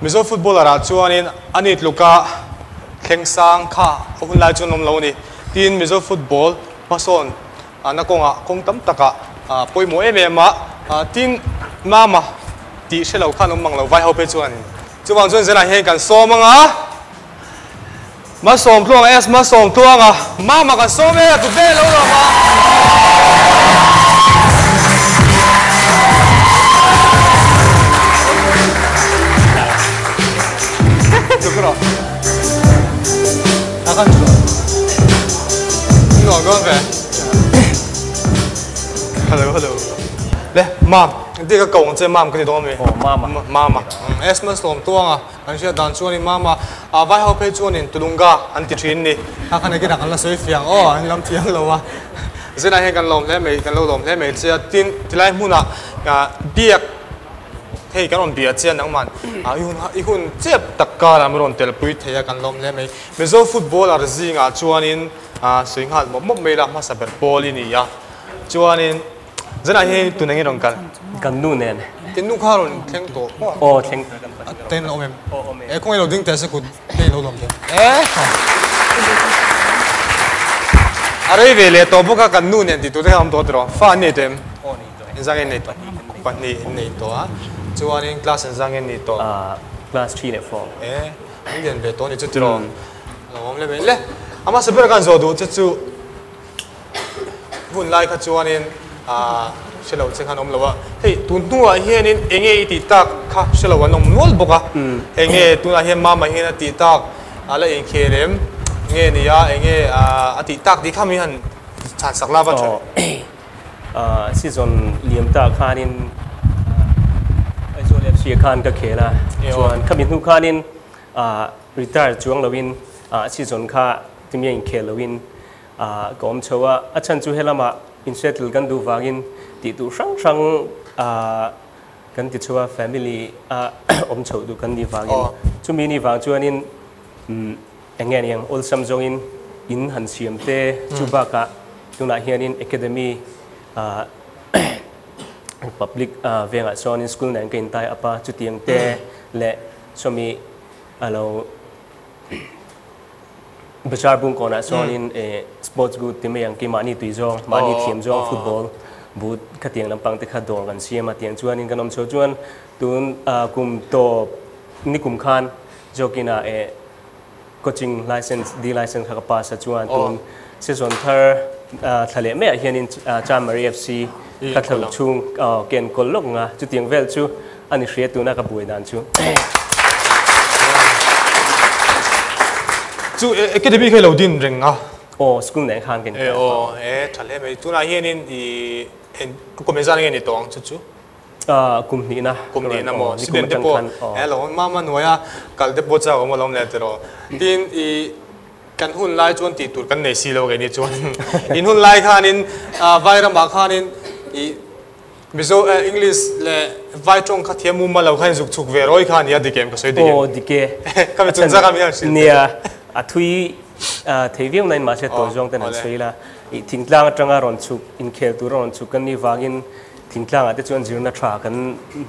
Mizo footballer ah chuanin ani tluka thleng sang kha a hun lai chuan awm lo a ni. Tin, Mizo football hmasawn na kawngah kawng tam takah pawimawh em em a, tin Mama tih hre lo khan awm mang lo vai ho phei chuan chuvang chuan zanah hian kan sawm ang a, Malsawm tluang S Malsawm tluang a, Mama kan sawm e a kut vel lo rawh ma. Chuk rawh. A kan chuk. Nuam dawn ve. Hello hello. Le Mam, engtin ka ko ang che Mam ka ti dawn mi? Aw Mama. Mama. S Malsawm tluang a. Kan hriat dan chuanin mama a vai ho phei chuanin Tulunga an ti thin ni. Kha khan engtin ah kan la sawi fiang aw an lam thiang lo a. Zinah hian kan lawm hle mai kan lo lawm hle mai che a tin tilai hmunah biak hei kan rawn bia che a nangman i hun i hun chep tak karah min rawn telpui thei a kan lawm hle mai. Mizo footballer zingah chuanin sawi nghal mawp mawp mai la hmasa ber pawl i ni a chuanin Zanah hi tun engin rawn kal? Kan nu nen. Tin nu kha rawn thleng tawh maw? Aw thleng tawh kan pahnih. Ten a awm em? Aw awm e. E kawng i lo ding teh se kut te i lo lawm teh. E A rei ve leh tawh bawk a kan nu nen tih tur te kha awm tawh tiraw? Fa an nei tawh em? Aw nei tawh e. Inzang in nei tawh. Pahnih in nei tawh a. Chuanin class inzang in nei tawh. Class 3 leh 4. E an lian ve tawh a ni chu tiraw? Lo awm le mai le. A hmasa ber khan zawh duh che chu. Hun lai kha chuanin hre lo che khan awm lo a, hei tun hnuah hianin eng nge i tih tak kha hre lo an awm nual bawk a, eng nge tunah hian mama hian a tih tak a la inkhel em nge ni a, eng nge a tih tak tih kha mi han chhan sak la va tha. Season liam ta khanin Aizawl FC khan ka khel a, chuan khami hnu khanin retire chuang loin season kha timiah inkhel loin Ah ka awm chho a, a chhan chu helamah in settle kan duh vangin tih duh hrang hrang ah kan ti chho a, family a awm chhoh duh kan nih vangin chumi ni vang chuanin umm eng nge ni ang awlsam zawngin in han siam te chu bakah tunah hianin academy ah public ah vengah chuanin school nen ka in tie up a chutiang te leh sawmi a lo Bazar bung kawnah chuanin sports good ti mai ang ki mahni tui zawng, mahni thiam zawng football boot khatiang lampang te kha dawr kan siam a tiang chuanin kan awm chho chuan tun kum tawp nikum khan zawkina coaching license D license kha ka pass a chuan tun season thar thla leh maiah hianin Chanmari FC kha thla ruk chhung ken kawl lawk ang a chutiang vel chu A ni hria tuna ka buai dan chu. Chu academy kha i lo din reng a. Aw school nen khan ka in E aw e tha hle mai. Tunah hianin i en kum engzat nge ni tawh ang chu chu? Kum hnihna. Kum hnihna maw? Student te pawh e lo mama hnuaia kal te pawh chak awm alawm le tiraw. Tin i kan hun lai chuan tih tur kan nei si lo keini chuan. In hun lai khanin Vairamah khanin i Mizo eh English leh Vai tawng kha thiam mum lo kha in zuk chhuk ve rawi kha ania dik em ka sawi dik em? Aw dik e. Ka mi chung zak a mi han hrilh teh. Nia a thui thei viau nain mahse tawi zawng ten han sawi ila i thingtlang atanga rawn chhuk inkhel tura rawn chhuk kan nih vangin thingtlangah te chuan zirna tha kan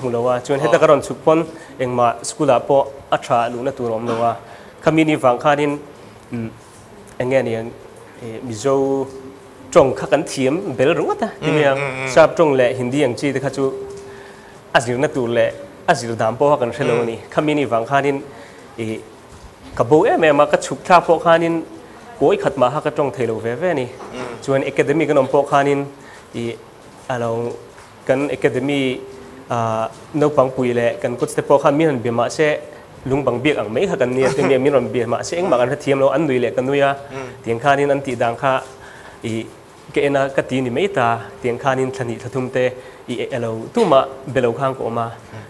hmu lo a chuan heta ka rawn chhuk pawn engmah school ah pawh a tha luhna tur a awm lo a khami ni vang khanin eng nge ni ang Mizo Tawng kha kan thiam bel ringawt a ti mai ang. Sap tawng leh Hindi ang chi te kha chu a zirna tur leh a zir dan pawh kha kan hre lo a ni. Khami ni vang khanin ih ka bo em em a, ka chhuk thlak pawh khanin kawi khat mah kha ka tawng thei lo ve ve a ni. Chuan academy kan awm pawh khanin ih a lo kan academy ah naupang pui leh kan coach te pawh khan min rawn bia mah se lungbang biak ang mai kha kan nia ti mai min rawn bia mah se engmah kan hrethiam lo an nui leh ka nui a tiang khanin an tih dan kha ih ka en a ka ti ni mai ta tiang khanin thla hnih thla thum te ih elo tumah be lo khan ka awm a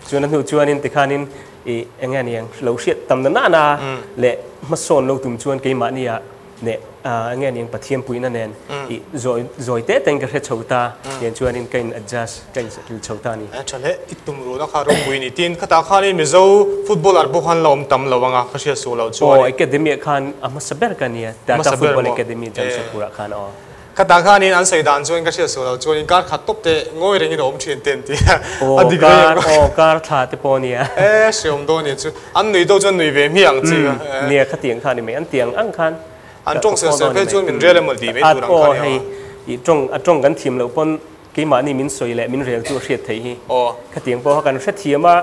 chuan a hnu chuanin tikhanin ih eng nge niang lo hriat tam na nana leh hmasawn lo tum chuan keimahnia Neh a enge aniang Pathian puihna nen i zawi zawi te tein ka hre chho ta tiang chuanin ka in adjust ka in settle chho ta a ni. A tha hle, i tum ruhna kha ropui ni. Tin, khatah khanin Mizo footballer pawh khan la awm tam lo anga ka hriat suh loh chuan. Aw, academy ah khan a hmasa ber ka nia, Tata Football Academy Jamshedpur ah khan aw. Khatah khanin an sawi dan chuan ka hriat sual lo chuanin kar khat tawp te ngawi rengin a awm thin te an ti a, a Aw dik rei kar ang. aw kar thla te pawh nia. E hreawm dawn nia chu an nui deuh chuan nui ve hmiah ang chi Umm ka e. nia khatiang kha ni mai an tiang ang khan An ka tawng ka sel phone sel dawn ni phei mai. chuan min rel emaw ti mai At tur ang kha aw nia. hei i tawng a tawng kan thiam loh pawn keimahni min sawi leh min rel chu a hriat theih hi. Aw. Khatiang pawh kha kan hrethiam a,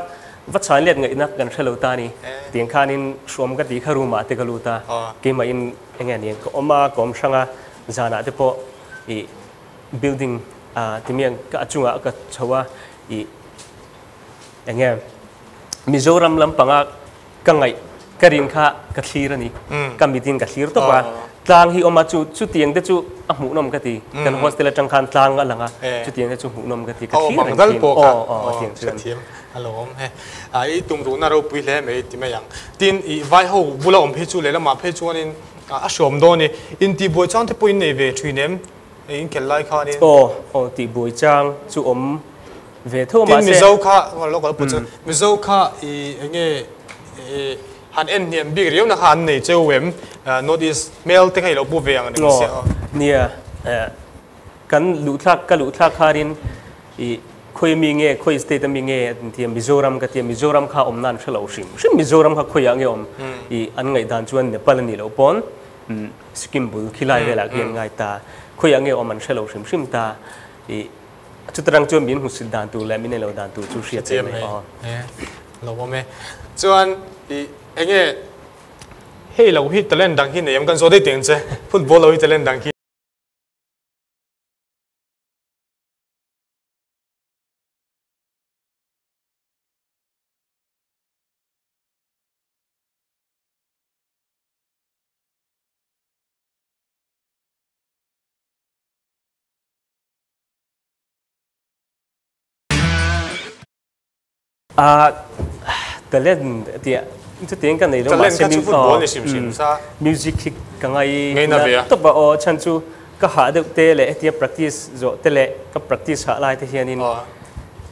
va chhan let ngaihna kan hre lo ta ni. Tiang khanin hruam ka ti kha room ah te ka lut a, keimahin enge ni ka awm a, ka awm hrang a, zanah te pawh ih building ah timiang ka a chungah ka chho a, ih enge Mizoram lampanga ka ngaih ka rin kha ka thlir a ni. Ka mitin ka thlir tawp a, tlang hi awm a, chu chutiang te chu a hmuhnawm ka ti. Kan hostel atang khan tlang a lang a, chutiang te chu hmuhnawm ka ti. Ka thlir reng thin. Aw aw a tiang chuan. Hrethiam a lo awm he. I tum ruhna ropui hle mai ti mai ang. Tin, i vai ho bula awm phei chu lehlamah phei chuanin a hriawm dawn i intihbuai chang te pawh in nei ve thin em? Inkhel lai khanin. Aw aw tihbuai chang chu awm ve tho Tin mahse. Mizo kha lo kal pawh chu Mizo kha i enge i han en hniam bik riau na kha an nei cheu em North East hmel te kha i lo pu ve ang reng sia aw. Nia kan luhthlak ka luhthlak khanin i khawi mi nge khawi state a mi nge an ti a Mizoram ka ti a Mizoram kha awm nan hre lo hrim hrim Mizoram kha khawiah nge awm i an ngaihdan chuan Nepal a nih loh pawn Sikkim bul khilai velah khian ngai ta khawiah nge awm an hre lo hrim hrim ta i Chutarang chuan min hmusit dan tur leh min ei lo dan tur chu hriat theih mai aw. Lo awm e. Chuan i enge hei lo hi talent dang hi nei em kan zawh daih teng che football lo hi talent dang hi. A talent tia chutiang ka nei lo mahse talent kha chu football ni hrim hrim sa music hi ka ngai na tawp a aw chhan chu ka hah deuh te leh hetia practice zawh te leh ka practice hah lai te hianin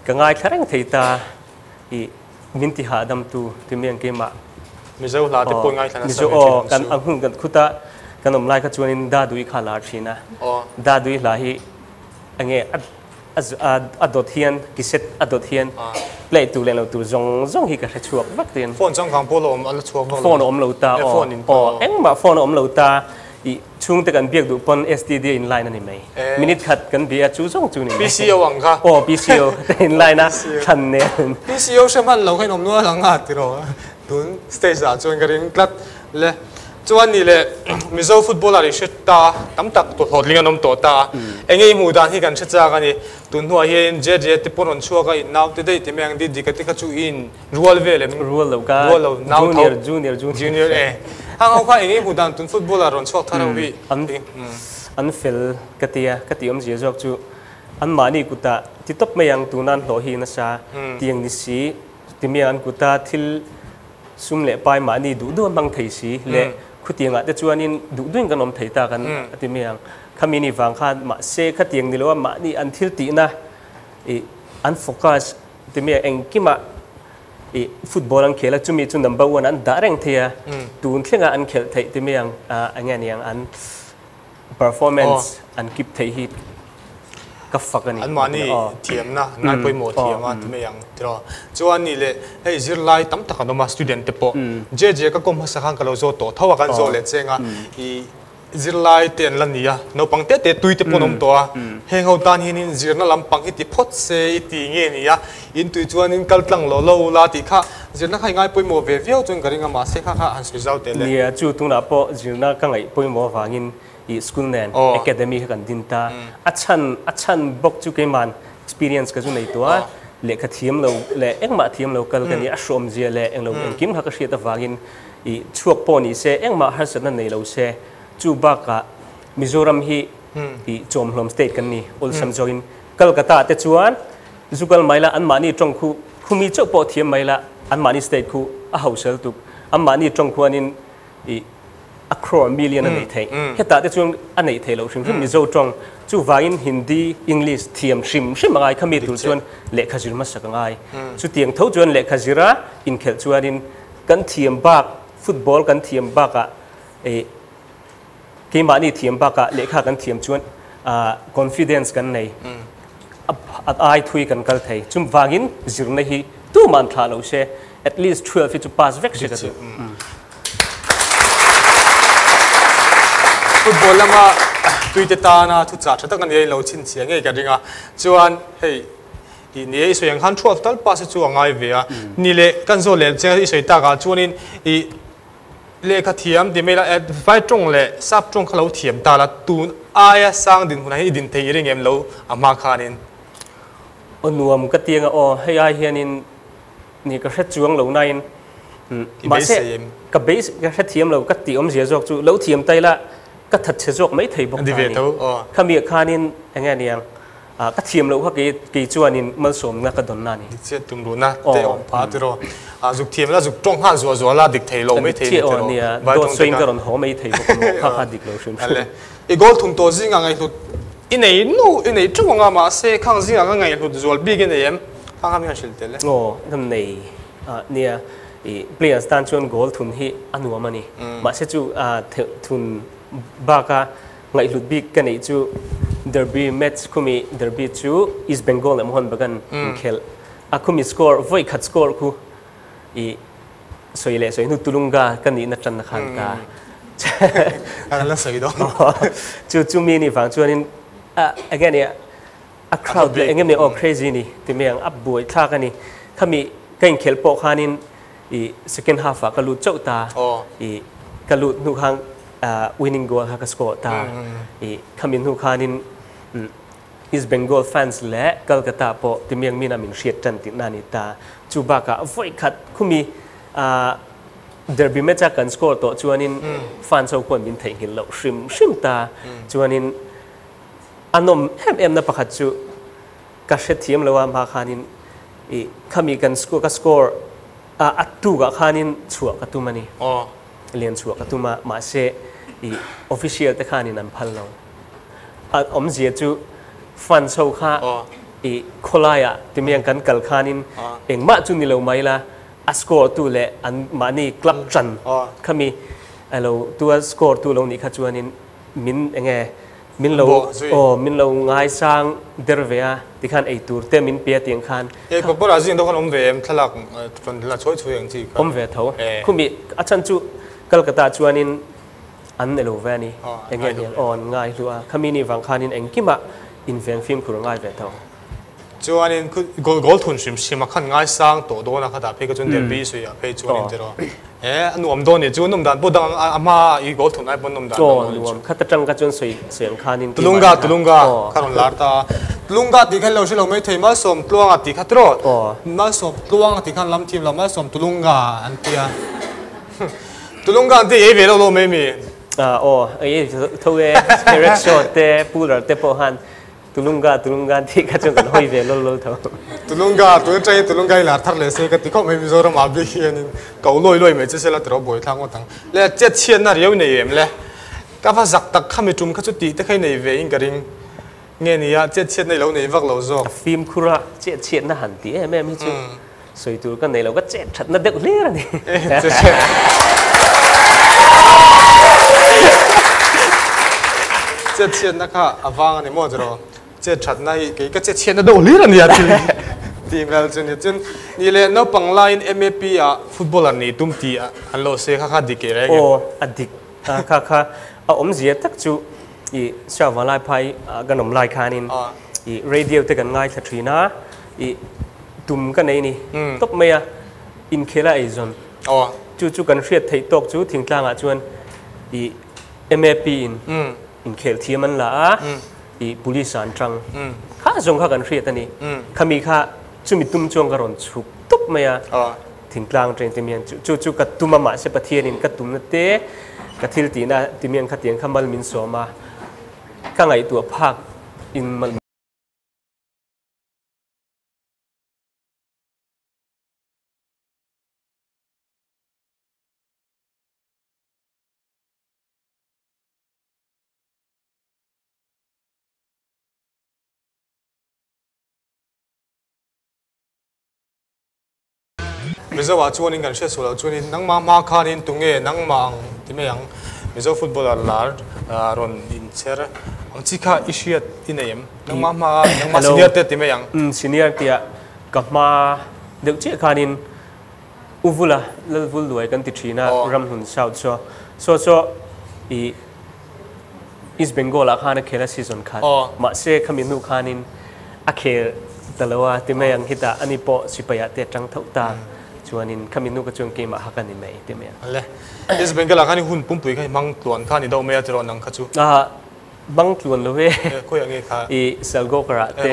ka ngaithla reng thei ta i min ti hahdam tu ti mai ang keimah Mizo hla te pawh ngaithla nasa ve thin ang chu. Kan hun kan khuta kan awm lai kha chuanin Dadui kha a lar thin a. Dadui hla hi enge a dawt hian kiset a dawt hian play tur leh lo tur zawng zawng hi ka hre chhuak vek thin. Phone changkang pawh la awm a la chhuak vak lo. Phone a awm lo ta aw engmah phone a awm lo ta i Chhungte kan biak duh pawn STD a in line a ni mai. Minute khat kan bia a chu zawng chu ni mai. PCO ang kha. Aw PCO te in line a thlan nen. PCO hre hman lo kha in awm nual ang a tiraw tun stage ah chuan ka ring tlat le. Chuan ni leh Mizo footballer i hre ta tam tak tawlhawtling an awm tawh ta a. Enge i hmuh dan hi kan hre chak a ni. Tun hnuah hian JJ te pawn rawn chhuak a in nau te daih ti mai ang Didika te kha chu i in Rual vel em? Rual lo ka. Rual lo nau tho. Junior junior junior. Junior e. Hang ho kha eng eng hmuh dan tun footballer rawn chhuak thar ho hi. An an fel ka ti a, ka tih awmzia zawk chu an mahni kutah ti tawp mai ang tuna an hlawh hi nasa tiang ni si timiang an kuta thil sum leh pai mahni duh duh a hmang thei si leh khutiangah te chuanin duh duhin kan awm thei ta kan a ti mai ang. Khami ni vang khan mahse khatiang ni lo a mahni an thil tihna ih an focus Timia engkimah i football an khel a, chumi chu number one an dah reng thei a, tun thlenga an khelh theih timia ang eng nge niang an performance an keep theih hi ka fak a ni. An mahni thiamna ngai pawimawh thiam a ti mai ang tiraw. Chuan ni leh hei zirlai tam tak an awm a student te pawh JJ ka kawm hmasa khan ka lo zawt tawh tho a kan zawh leh cheng a i Zirlai te an la ni a, naupang te te tui te pawh an awm tawh a, heng ho tan hianin zirna lampang hi ti phawt se i ti nge ni a, in tui chuanin kal tlang lo lo ula tih kha zirna kha i ngai pawimawh ve viau chuan ka ring a, mahse kha kha han sawi zau teh le. Nia, chu tunah pawh zirna ka ngaih pawimawh avangin i school nen academy kha kan din ta, a chhan a chhan bawk chu keiman experience ka zu nei tawh a, lehkha thiam lo leh engmah thiam lo kal ka ni, a hrawmzia leh englo engkim kha ka hriat avangin I chhuak pawh ni se, engmah harsatna nei lo se, chu bakah Mizoram hi i chawmhlawm state kan ni, awlsam zawkin Kolkata te chuan zu kal mai la, anmahni tawng khu khumi chauh pawh thiam mai la, anmahni state khu a hosel tuk, anmahni tawng khuanin i a crore, million a neih theih. Hetah te chuan a neih theih loh hrim hrim Mizo tawng, chuvangin Hindi, English thiam hrim hrim a ngai, khami tur chuan lehkha zir hmasak a ngai. Chutiang tho chuan lehkha zira inkhelh chuanin Kan thiam bak, football kan thiam bakah eh keimahni thiam bakah lehkha kan thiam chuan Confidence kan nei. A ai thui kan kal thei. Chum vangin zirna hi tuman thlah lo se, at least 12 hi chu pass vek se ka duh. Football lama tuite tana thu chah tha tak a ni a, in lo chhinchhiah ngei ka ring a. Chuan hei tih ni e, i sawi ang khan 12 tal pass hi chu a ngai ve a. Ni leh kan zawh leh chiang i sawi takah chuanin i Lehkha thiam ti mai la, vai tawng leh sap tawng kha lo thiam ta la, tun aia sang dinhmunah hian i din thei i ring em lo a hma khanin? Aw nuam ka ti anga aw, hei ai hianin ni ka hre chuang lo nain I beisei em? Ka beis ka hre thiam lo ka tih awmzia zawk chu lo thiam ta ila ka that chhe zawk mai thei bawk ta a ni. Khami ah khanin enge niang Ka thiam loh kha kei kei chuanin malsawmna ka dawnna a ni. Dik chiah tum ruhna te awm pha tiraw. Zuk thiam la zuk tawng nghal zuah zuah la dik thei lo mai thei ni tiraw. Nia, dawt sawiin ka rawn haw mai thei bawk maw kha kha dik lo hrim hrim. I goal thum tawh zingah ngaihhlut i nei nu i nei teuh anga mahse khang zingah ka ngaihhlut zual bik i nei em? Khang kha min han hrilh tel e. Aw ka nei nia i players tan chuan goal thun hi a nuam a ni. Mahse chu thun baka Ngaihhlut bik ka neih chu Derby match khumi Derby chu East Bengal leh Mohun Bagan inkhelh a khumi score vawi khat score khu i sawi leh sawi hnu Tulunga ka nihna tanna khan ka Kan la sawi dawn. Chu chumi nih vang chuanin enge nia a crowd leh enge nia aw crazy ni ti mai ang a buai thlak a ni. Khami ka inkhelh pawh khanin i second half ah ka lut chauh ta i ka lut hnu khan winning goal kha ka score ta i khami hnu khanin East Bengal fans leh Kolkata pawh timiang mina min hriat tan tih na ni ta chu bakah vawi khat khumi derby match a kan score tawh chuanin fans ho khuan min theihnghilh loh hrim hrim ta chuanin a nawm em em na pakhat chu Ka hrethiam lo a hma khanin i khami kan ka score a a tukah khanin chhuah ka tum a ni. Lian chhuah ka tum a mahse i official te khanin an phal lo. A awmzia chu funds ho kha i khawlaiah timiang kan kal khanin engmah chu ni lo mai la a score tu leh an mahni club tan khami alo tua score tu lo nih kha chuanin min enge Min lo aw min lo ngaisang der ve a tikhan ei tur te min pe a tiang khan. Ei paper ah zing deuh khan awm ve em thlalak rawn la chhuai chhuai ang chi kha. Awm ve tho. Khumi a chhan chu Kolkata chuanin an elo ve a ni. Enge ni aw an ngai hlu a khami ni vang khanin engkimah inveng fimkhur a ngai ve tho. Chuanin goal goal thun hrim hrim a khan ngaisang tawh dawn a khatah phei kha chuan derby suih ah phei chuanin tiraw e a nuam dawn ni chu nawm dan pawh dang a hma i goal thun ai pawn nawm dan dang dawn ni chu. Khat atang kha chuan sawi sawi ang khanin Tulunga Tulunga kha rawn lar ta a Tulunga tih khan lo hre lo mai thei Malsawm Tluanga tih kha tiraw Malsawm Tluanga tih khan lam thim lo Malsawm Tulunga an tia Tulunga an ti ei ve lo lo mai mi. Aw ei tho e rickshaw te puller te pawh khan Tulunga, Tulunga tih kha chuan kan hawi ve lawlh lawlh tho. Tulunga, tun atangin Tulunga i lar thar leh se ka ti khawp mai Mizoram ah bik hianin ko lawi lawi mai che sela tiraw buai thlak ngawt ang. Le chet chhiatna riau nei em le? Ka va zak tak kha mi tum kha chu tih te kha i nei ve in ka ring. Nge nia chet chhiatna i lo nei vak lo zawk. Ka fimkhur a, chet chhiatna han ti em em hi chu sawi tur ka nei lo, ka chet thatna deuh hlir a ni. Chet chhiatna kha a vang a ni maw tiraw? Chet thatna hi kei ka chet chhiatna deuh hlir a nia thil tih vel chu ni. Chuan ni leh naupang laiin MAP ah footballer nih tum tih an lo sawi kha kha dik e reng em? Aw a dik kha kha a awmzia tak chu i Siavalai phai kan awm lai khanin i radio te kan ngaithla thin a i tum ka nei ni tawp mai a inkhel a eizawn chu chu kan hriat theih tawk chu thingtlangah chuan i MAP in inkhel thiam an la a i police ah an tang kha zawng kha kan hriat a ni khami kha chumi tum chuan ka rawn chhuk tawp mai a thingtlang train te mian chu chu ka tum a mahse Pathianin ka tumna te ka thil tihna ti mian khatiang kha mal min sawm a ka ngaihtuah phak in mal Mizo ah chuanin kan hriat suh loh chuanin nangmah hma khanin tunge nangmah ang ti mai ang Mizo footballer lar rawn inchher. Ang chi kha i hriat i nei em? Nangmah hma a, nangmah senior te ti mai ang. Umm senior tia ka hma deuh chiah khanin U Vula, Lal Vul Luai kan ti thin a, Ramhlun South saw saw saw i East Bengal ah khan a khel a season khat. Mahse khami hnu khanin a khel ta lo a ti mai ang hitah ani pawh sipai ah te a tang tho ta chuanin khami hnu ka chuan keimah hak a ni mai ti mai ang. Le East Bengal ah khan i hun pumpui kha i hmang tluan kha ni deuh mai a tiraw nang kha chu. Hmang tluan lo e. Khawiah nge kha? I Salgokar ah te,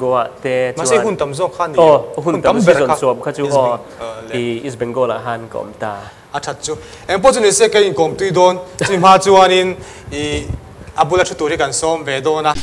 Goa ah te chuan. Mahse hun tam zawk kha ni. Aw hun tam season sawm kha chu aw i East Bengal ah khan ka awm ta. A that chu. Eng pawh chu ni se ka inkawm tui dawn. Chumi hma chuanin i a bula thu tur hi kan sawm ve dawn a.